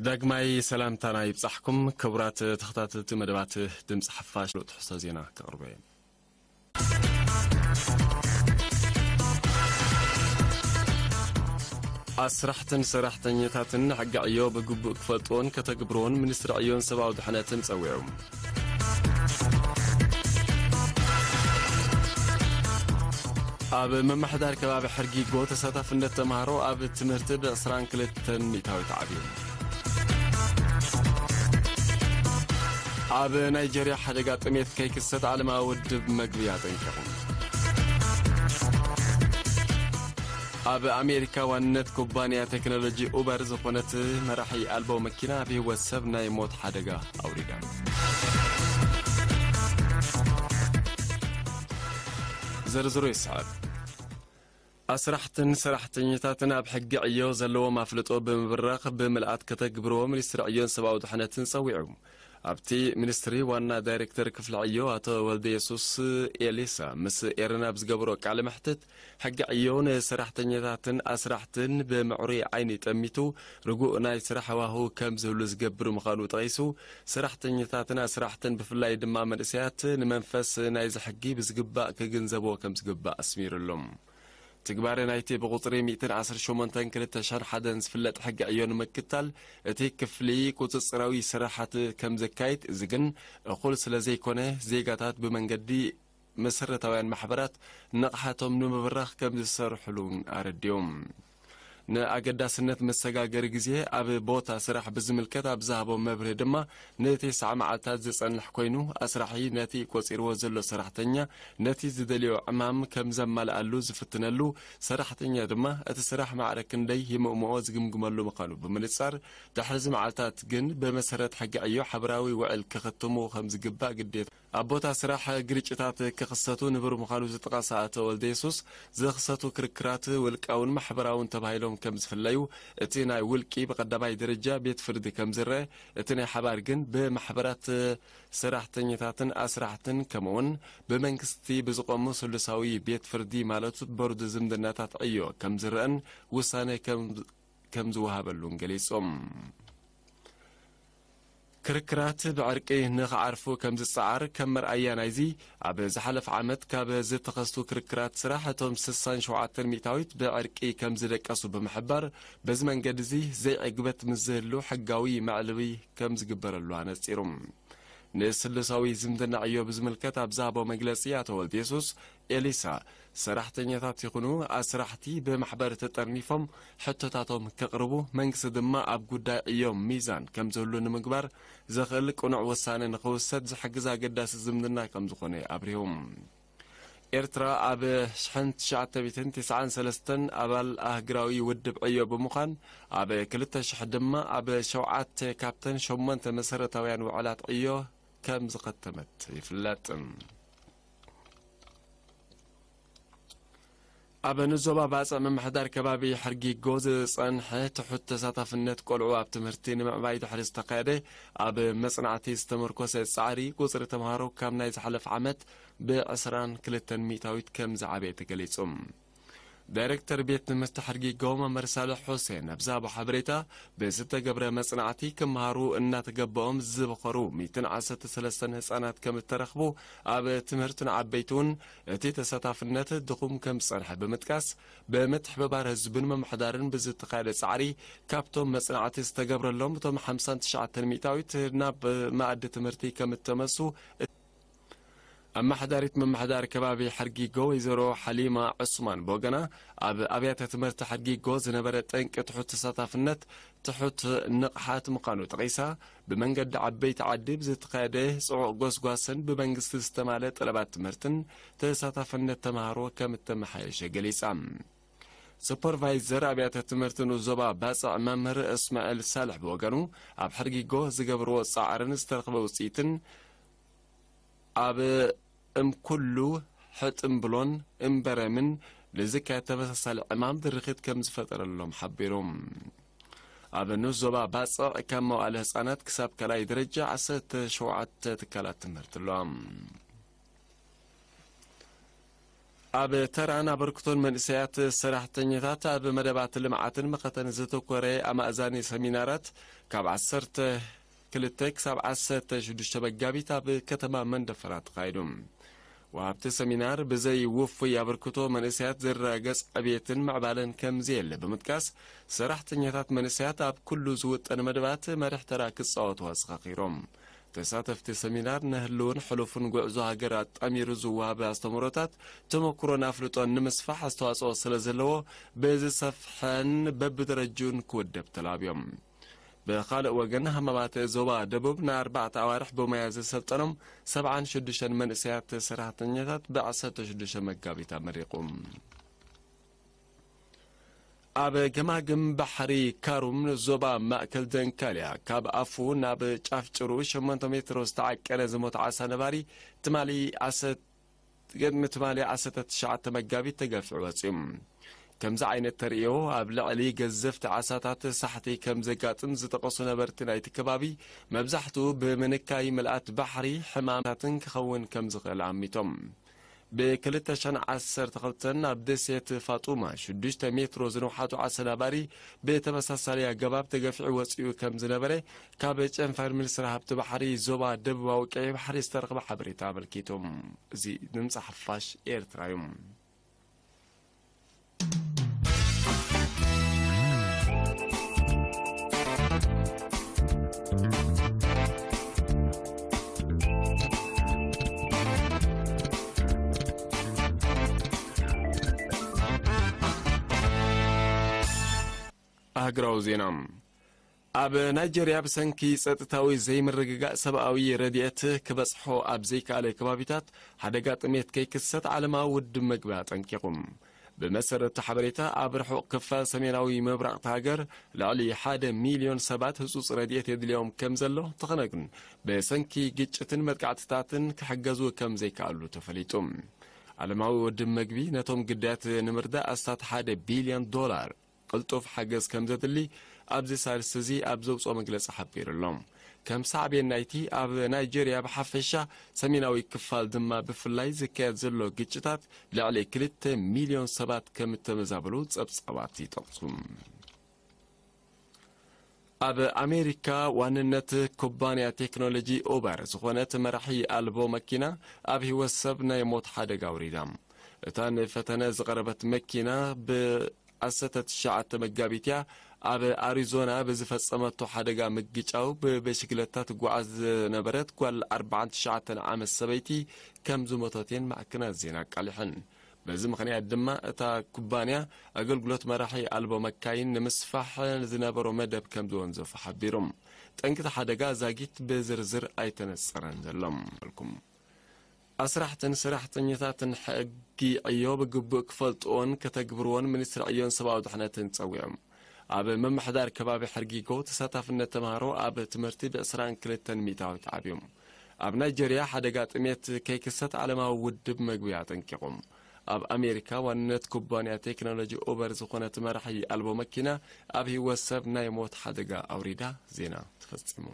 ዳግማይ ሰላምታና ይብጻሕኩም ክቡራት ተኸታተልቲ መደባት ድምጺ ሓፋሽ። ትሕዝቶ ዜና ከቕርቦ እየ። ኣስራሕትን ሰራሕተኛታትን ሕጊ ዕዮ ብግቡእ ክፈልጥዎን ከተግብርዎን ሚኒስትሪ ዕዮን ሰብኣዊ ድሕነትን ጸዊዑ። ኣብ ምምሕዳር ከባቢ ሕርጊጎ ተሳታፍነት ተምሃሮ ኣብ ትምህርቲ ብ ዕስራን ክልተን ሚእታዊት ዓብዩ። ኣብ ናይጀርያ ሓደጋ ጥሜት ከይክሰት ዓለማዊ ውድብ መግቢ ኣጠንቂቑ። ኣብ ኣሜሪካ ዋንነት ኩባንያ ቴክኖሎጂ ኡበር ዝኾነት መራሒ ኣልቦ መኪና ኣብ ህይወት ሰብ ናይ ሞት ሓደጋ ኣውሪዳ። ዝርዝሩ ይስዕብ። ኣስራሕትን ሰራሕተኛታትን ኣብ ሕጊ ዕዮ ዘለዎም ኣፍልጦ ብምብራኽ ብምልኣት ከተግብርዎ ሚኒስትሪ ዕዮን ሰብኣዊ ድሕነትን ጸዊዑ። ኣብቲ ሚኒስትሪ ዋና ዳይሬክተር ክፍሊ ዕዮ ኣቶ ወልደ የሱስ ኤሊሳ ምስ ኤረና ኣብ ዝገበሮ ቃለ መሕትት፣ ሕጊ ዕዮ ንሰራሕተኛታትን ኣስራሕትን ብምዕሩይ ዓይኒ ጠሚቱ ርጉእ ናይ ስራሕ ሃዋህው ከም ዝህሉ ዝገብር ምዃኑ ጠቒሱ፣ ሰራሕተኛታትን ኣስራሕትን ብፍላይ ድማ መንእሰያት ንመንፈስ ናይዚ ሕጊ ብዝግባእ ክግንዘብዎ ከም ዝግባእ ኣስሚሩሎም። ትግባረ ናይቲ ብቁጽሪ ሚእትን ዓሰርተ ሸሞንተን ክልተ ሽሕን ሓደን ዝፍለጥ ሕጊ ዕዮ ንምክታል፣ እቲ ክፍሊ ቁጽጽራዊ ስራሓት ከም ዘካይድ፣ እዚ ግን እኹል ስለ ዘይኮነ፣ ዜጋታት ብመንገዲ መሰረታውያን ማሕበራት ንቕሓቶም ንምብራኽ ከም ዝሰርሕሉ እውን ኣረዲኦም። ንኣገዳስነት መሰጋገሪ ግዜ ኣብ ቦታ ስራሕ ብዝምልከት ኣብ ዝሃቦ መብርሂ ድማ፣ ንተስዓ መዓልታት ዝጸንሕ ኮይኑ፣ ኣስራሒ ነቲ ቆጺርዎ ዘሎ ሰራሕተኛ ነቲ ዝደልዮ ዕማም ከም ዘማልኣሉ ዝፍትነሉ፣ ሰራሕተኛ ድማ እቲ ስራሕ ማዕረ ክንደይ ይምእምኦ ዝግምግመሉ ምዃኑ ብምንጻር፣ ድሕሪ እዚ መዓልታት ግን ብመሰረት ሕጊ ዕዮ ሓበራዊ ውዕል ክኽትሙ ከም ዝግባእ ግዴታ። ኣብ ቦታ ስራሕ ግርጭታት ክኽሰቱ ንቡር ምዃኑ ዝጠቐሰ ኣቶ ወልደ የሱስ፣ ዝኽሰቱ ክርክራት ውልቃውን ማሕበራውን ተባሂሎም ከም ዝፍለዩ፣ እቲ ናይ ውልቂ ብቐዳማይ ደረጃ ቤት ፍርዲ ከም ዝረአ፣ እቲ ናይ ሓባር ግን ብማሕበራት ሰራሕተኛታትን ኣስራሕትን ከምኡውን ብመንግስቲ ብዝቖሙ ስሉሳዊ ቤት ፍርዲ ማለት ቦርድ ዝምድናታት ዕዮ ከም ዝረአን ውሳነ ከም ከም ዝወሃበሉን ገሊጾም። ክርክራት ብዕርቂ ንኽዓርፉ ከም ዝጸዓር ከም መርኣያ ናይዚ፣ ኣብ ዝሓለፈ ዓመት ካብ ዝተኸስቱ ክርክራት ስራሕ እቶም ስሳን ሸውዓተን ሚእታዊት ብዕርቂ ከም ዝደቀሱ ብምሕባር፣ በዚ መንገዲ እዚ ዘይዕግበት ምስ ዝህሉ ሕጋዊ መዕለቢ ከም ዝግበረሉ ኣነጺሩ። ንስሉሳዊ ዝምድና ዕዮ ብዝምልከት ኣብ ዝሃቦ መግለጺ ኣቶ ወልደየሱስ ኤሊሳ፣ ሰራሕተኛታት ይኹኑ ኣስራሕቲ ብማሕበር ተጠርኒፎም ሕቶታቶም ከቕርቡ፣ መንግስቲ ድማ ኣብ ጉዳይ ዕዮ ሚዛን ከም ዝህሉ ንምግባር ዘኽእል ቅኑዕ ውሳነ ንኽውሰድ ዝሕግዝ ኣገዳሲ ዝምድና ከም ዝኾነ ኣብሪሁ። ኤርትራ ኣብ ሽሕን ትሽዓተ ሚእትን ትስዓን ሰለስተን ኣባል ኣህግራዊ ውድብ ዕዮ ብምዃን፣ ኣብ ክልተ ሽሕ ድማ ኣብ ሸውዓተ ካብተን ሸሞንተ መሰረታውያን ውዕላት ዕዮ ከም ዝኸተመት ይፍለጥ። ኣብ ንዞባ ባጽዕ ምምሕዳር ከባቢ ሕርጊጎ ዝጸንሐ ትሑት ተሳታፍነት ቆልዑ ኣብ ትምህርቲ ንምዕባይ ድሕሪ ዝተኻየደ ኣብ መጽናዕቲ ዝተመርኮሰ ጻዕሪ፣ ቁጽሪ ተምሃሮ ካብ ናይ ዝሓለፈ ዓመት ብዕስራን ክልተን ሚእታዊት ከም ዝዓበየ ተገሊጹ። ዳይሬክተር ቤት ትምህርቲ ሕርጊጎ መምህር ሳልሕ ሑሴን ኣብ ዝሃቦ ሓበሬታ፣ ብዝተገብረ መጽናዕቲ ክመሃሩ እናተገበኦም ዝበኸሩ ሚእትን ዓሰርተ ሰለስተን ህጻናት ከም እተረኽቡ፣ ኣብ ትምህርቲ ንዓበይቲ እውን እቲ ተሳታፍነት ድኹም ከም ዝጸንሐ ብምጥቃስ፣ ብምትሕብባር ህዝብን ምምሕዳርን ብዝተኻየደ ጻዕሪ፣ ካብቶም መጽናዕቲ ዝተገብረሎም እቶም ሓምሳን ትሽዓተን ሚእታዊት ናብ መኣዲ ትምህርቲ ከም እተመሱ ኣመሓዳሪት ምምሕዳር ከባቢ ሕርጊጎ ወይዘሮ ሓሊማ ዑስማን ብወገና፣ ኣብ ኣብያተ ትምህርቲ ሕርጊጎ ዝነበረ ጠንቂ ትሑት ተሳታፍነት ትሑት ንቕሓት ምዃኑ ጠቒሳ፣ ብመንገዲ ዓበይቲ ዓዲ ብዝተኻየደ ጽዑቕ ጎስጓስን ብመንግስቲ ዝተማልአ ጠለባት ትምህርትን ተሳታፍነት ተምሃሮ ከም እተመሓየሸ ገሊጻ። ሱፐርቫይዘር ኣብያተ ትምህርቲ ንኡስ ዞባ ባጽዕ መምህር እስማኤል ሳልሕ ብወገኑ፣ ኣብ ሕርጊጎ ዝገብርዎ ጻዕርን ዝተረኽበ ውጽኢትን ኣብ እምኩሉ ሕጥምብሎን እምበረምን ንዝካየድ ተመሳሳሊ ዕማም ድርኺት ከም ዝፈጠረሎም ሓቢሩ። ኣብ ንኡስ ዞባ ባጽዕ ካብ መዋእለ ህጻናት ክሳብ ካልኣይ ደረጃ ዓሰርተ ሸውዓተ ትካላት ትምህርቲ ኣለዋ። ኣብ ተራን ኣበርክቶን መንእሰያት ሰራሕተኛታት ኣብ መደባት ልምዓትን መኸተን ዘተኮረ ኣማእዛኒ ሰሚናራት ካብ ዓሰርተ ክልተ ክሳብ ዓሰርተ ሽዱሽተ መጋቢት ኣብ ከተማ መንደፈራ ተኻይዱ። ወሃብቲ ሰሚናር ብዘይ ውፉይ ኣበርክቶ መንእሰያት ዝረጋገጽ ዕብየትን ምዕባለን ከም ዘየለ ብምጥቃስ፣ ሰራሕተኛታት መንእሰያት ኣብ ኩሉ ዝውጠን መደባት መሪሕ ተራ ክጻወቱ ኣዘኻኺሮም። ተሳተፍቲ ሰሚናር ንህልውን ሕሉፍን ጉዕዞ ሃገር ኣጣሚሩ ዝወሃብ ኣስተምህሮታት፣ ተመኩሮን ኣፍልጦን ንምስፋሕ ኣስተዋጽኦ ስለ ዘለዎ፣ ብዝሰፍሐን በብደረጅኡን ክውደብ ተላብዮም። ብኻልእ ወገን፣ ሃማማት ዞባ ደቡብ ንኣርባዕተ ኣዋርሕ ብሞያ ዘሰልጠኖም ሰብዓን ሽዱሽተን መንእሰያት ሰራሕተኛታት ብዓሰርተ ሽዱሽተ መጋቢት ኣመሪቑ። ኣብ ገማግም ባሕሪ ካሩም ዞባ ማእከል ደንካልያ፣ ካብ ኣፉ ናብ ጫፍ ጭሩ ሸሞንተ ሜትሮ ዝተዓቀነ ዝሞት ዓሳ ነባሪ ትማሊ ዓሰ-፣ ቅድሚ ትማሊ ዓሰርተ ትሽዓተ መጋቢት ተገፊዑ ወጺኡ። ከምዚ ዓይነት ተርእዮ ኣብ ልዕሊ ገዘፍቲ ዓሳታት ሳሕቲ ከም ዘጋጥም ዝጠቐሱ ነበርቲ ናይቲ ከባቢ፣ መብዛሕትኡ ብምንካይ ምልኣት ባሕሪ ሕማማትን ክኸውን ከም ዝኽእል ኣሚቶም። ብ ክልተ ሽሕን ዓሰርተ ክልተን ኣብ ደሴት ፋጡማ ሽዱሽተ ሜትሮ ዝንውሓቱ ዓሳ ነባሪ ብተመሳሳሊ ኣገባብ ተገፊዑ ወጺኡ ከም ዝነበረ ካብ ጨንፈር ሚኒስትሪ ሃብቲ ባሕሪ ዞባ ደቡባዊ ቀይሕ ባሕሪ ዝተረኽበ ሓበሬታ ኣመልኪቱ። እዚ ድምፂ ሓፋሽ ኤርትራ እዩ። ኣህግራዊ ዜና። ኣብ ናይጀርያ ብሰንኪ ጸጥታዊ ዘይምርግጋእ ሰብኣዊ ረድኤት ክበጽሖ ኣብ ዘይከኣለ ከባቢታት ሓደጋ ጥሜት ከይክሰት ዓለማዊ ውድብ መግቢ ኣጠንቂቑ። ብመሰረት እቲ ሓበሬታ፣ ኣብ ርሑቕ ክፋል ሰሜናዊ ምብራቕ እታ ሃገር ልዕሊ ሓደ ሚልዮን ሰባት ህጹጽ ረድኤት የድልዮም ከም ዘሎ እንተኾነ ግን፣ ብሰንኪ ግጭትን መጥቃዕትታትን ክሕገዙ ከም ዘይከኣሉ ተፈሊጡ። ዓለማዊ ውድብ መግቢ ነቶም ግዳያት ንምርዳእ ኣስታት ሓደ ቢልዮን ዶላር ቅልጡፍ ሓገዝ ከም ዘድሊ ኣብዚ ሳልስቲ እዚ ኣብ ዘውፅኦ መግለፂ ሓቢሩ ኣሎ። ከም ሳዕቤን ናይቲ ኣብ ናይጄርያ ብሓፈሻ ሰሜናዊ ክፋል ድማ ብፍላይ ዝካየድ ዘሎ ግጭታት ልዕሊ ክልተ ሚልዮን ሰባት ከም እተመዛበሉ ፀብፃባት ይጠቕሱ። ኣብ ኣሜሪካ ዋንነት ኩባንያ ቴክኖሎጂ ኡበር ዝኾነት መራሒ ኣልቦ መኪና ኣብ ህይወት ሰብ ናይ ሞት ሓደጋ ኣውሪዳ። እታ ንፈተነ ዝቐረበት መኪና ብ ዓሰርተ ትሽዓተ መጋቢት እያ ኣብ ኣሪዞና ብዝፈጸመቶ ሓደጋ ምግጫው ብብሽክለታ ትጓዓዝ ዝነበረት ጓል ኣርባዓን ትሽዓተን ዓመት ሰበይቲ ከም ዝሞተት እየን ማዕከናት ዜና ኣቃሊሐን። በዚ ምኽንያት ድማ እታ ኩባንያ ኣገልግሎት መራሒ ኣልቦ መካይን ንምስፋሕ ዝነበሮ መደብ ከም ዝወንዘፎ ሓቢሩ። ጠንቂ እቲ ሓደጋ ዛጊት ብዝርዝር ኣይተነጸረን ዘሎ። ኣስራሕትን ሰራሕተኛታትን ሕጊ ዕዮ ብግቡእ ክፈልጥዎን ከተግብርዎን ሚኒስትሪ ዕዮን ሰብኣዊ ድሕነትን ጸዊዖም። ኣብ ምምሕዳር ከባቢ ሕርጊጎ ተሳታፍነት ተምሃሮ ኣብ ትምህርቲ ብዕስራን ክልተን ሚእታዊት ዓብዮም። ኣብ ናይጀርያ ሓደጋ ጥሜት ከይክሰት ዓለማዊ ውድብ መግቢ ኣጠንቂቑ። ኣብ ኣሜሪካ ዋንነት ኩባንያ ቴክኖሎጂ ኡበር ዝኾነት መራሒ ኣልቦ መኪና ኣብ ህይወት ሰብ ናይ ሞት ሓደጋ ኣውሪዳ። ዜና ተፈጺሙ።